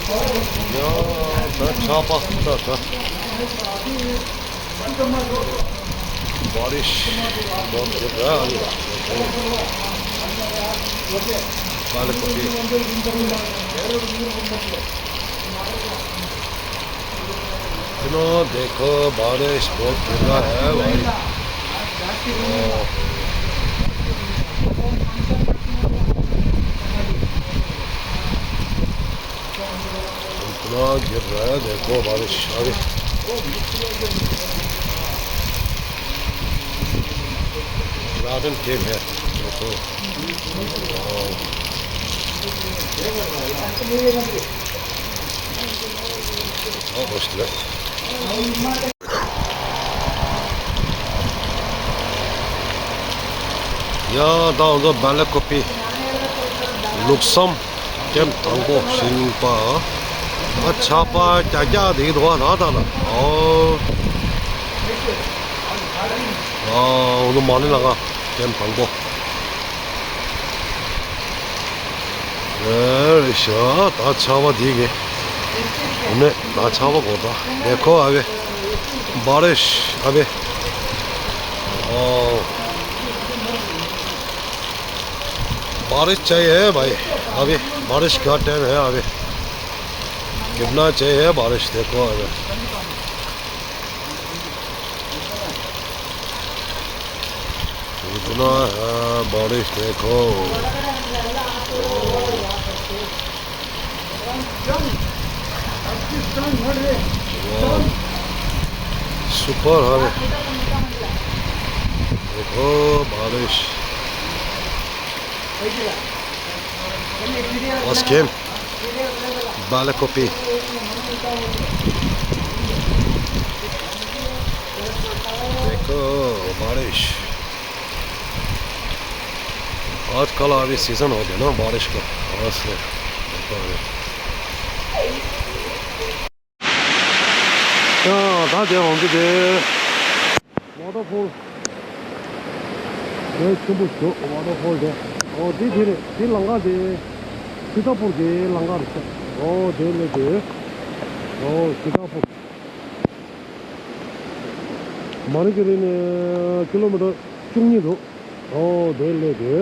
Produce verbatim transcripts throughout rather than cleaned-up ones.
ཡ། ད་ཆར་པ་ད་ད། बारिश बहुत गिर रहा है अभी। बालक को भी। सुनो, देखो, बारिश बहुत गिर रहा है भाई। ओ। इतना गिर रहा है, देखो, बारिश अभी। गार्डन केव है, देखो। वाओ। बहुत मुश्किल है। ཡ། ད་ང་ཚོ་སྦེལ་ཀོབ་པི་ལུགས་བསམ་ཀེམ་དང་པོ་ཞིག་ཡིན་པ། ད་ཆར་པ་རྒྱག་རྒྱག་བསྡད་ཀྱི་འདུག་པ། ད་ད་ད། ཨོ། ཨ། ང་ཚོ་མ་ཎི་ལ་ང་ཀེམ་དང་པོ། अरे शाह, ད་ཆར་པ་འདི་གི། ནས་ད་ཆར་པ་གོ། ད་देखो अभी बारिश अभी। ओ, बारिश चाहिए भाई, अभी बारिश का टाइम है अभी। कितना चाहिए बारिश, देखो अभी। इतना है बारिश, देखो। वाह, सुपर है। देखो बारिश। बस गेम। बालक को पी। देखो बारिश। आजकल अभी सीजन हो गया ना बारिश का। बस देखो अभी। ཡ། ད་དེ་ང་ཚོ་དེ་ཝ་ཊར་ཕོལ། དེ་ཆེན་པོ་ཞིག་འདུག་ཝ་ཊར་ཕོལ་དེ། ཨོ་དེ་དེ་རེད། དེ་ལམ་ཁ་དེ་སི་ཏཱ་པུར་གྱི་ལམ་ཁ་རེད་ཤག་ཨོ་དེ་སླེབས་དེ། ཨོ་སི་ཏཱ་པུར། མ་ཎི་ཀི་རི་ནས་ཀི་ལོ་མི་ཊར་བཅུ་གཉིས་འདུག་ཨོ་དེ་སླེབས་དེ།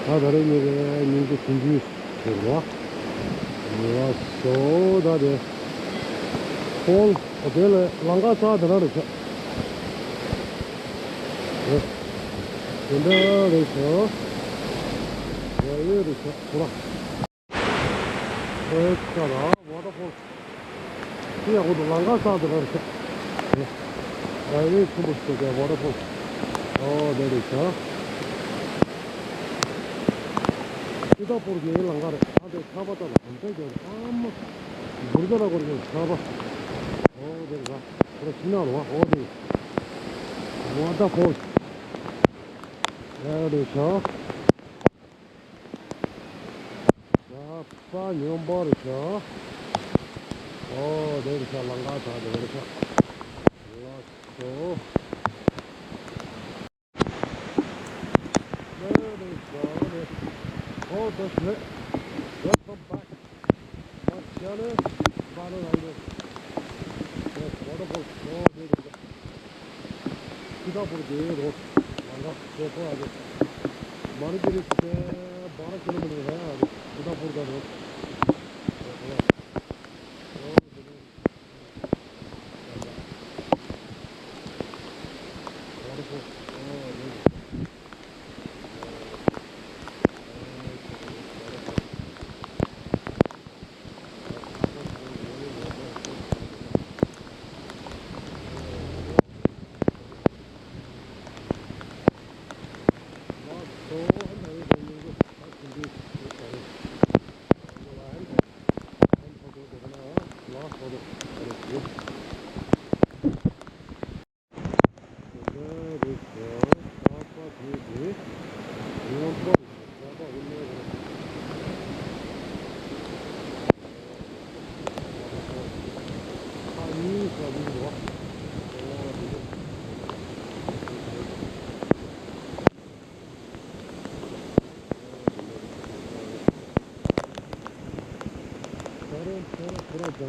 ད་ད་རེས་ཉིན་རེ་ཉིན་གྱི་དུས་ཚོད། དེ་རེད་བ། ལགས་སོ། ད་དེ། ཧོལ། ཨོ་དེ་ལས་ལམ་ཁ་རྩ་དེ་ན་རེད་ཤག་དེ་འདྲ་རེད་ཤག་ཡ་ཡོད་རེད་ཤག་ཁོ་ར། ཨེ་ཁ་ར་ཝ་ཊར་ཕོལ། དེ་ཡག་པོ་འདུག་ལམ་ཁ་རྩ་དེ་ན་རེད་ཤག་ཨ་ཡེ་ཆེན་པོ་ཞིག་འདུག་ཝ་ཊར་ཕོལ། ཨོ་དེ་རེད་ཤག་སི་ཏཱ་པུར་གྱི་ལམ་ཁ་རེད། ཨ་དེ་ཆར་པ་ད་ལ་གམ་ཚད་ཀྱང་ཨ་མ། འབུར་ད་ར་སྐོར་གྱི་ཆར་པ། ཨོ་དེ་ར། ཁོ་ར་ཤིང་ནགས་རེད་བ། ཨོ་དེ། ཝ་ཊར་ཕོལ། ཨེ་རེད་ཤག་ཆར་པ་སྙོམས་པོ་རེད་ཤག་ཨོ་དེ་རེད་ཤག་ལམ་ཁ་ད་དེ་རེད་ཤག་ལགས་སོ། Very sorry. Oh, that's it. Welcome back. But Shana, Banu Rango. Yes, wonderful. Oh, beautiful. Sitapur ke road. Manga, so far. Manipuri ke बारह किलोमीटर है, Sitapur का रोड।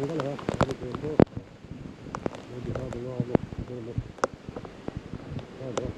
ལ་ཡ་ཨ་ནི་དེ་ཚོ་ལོ་འདི་དག་གི་ལོ་ཨ་ལོ་དེ་ལོ་ཨ་ལོ།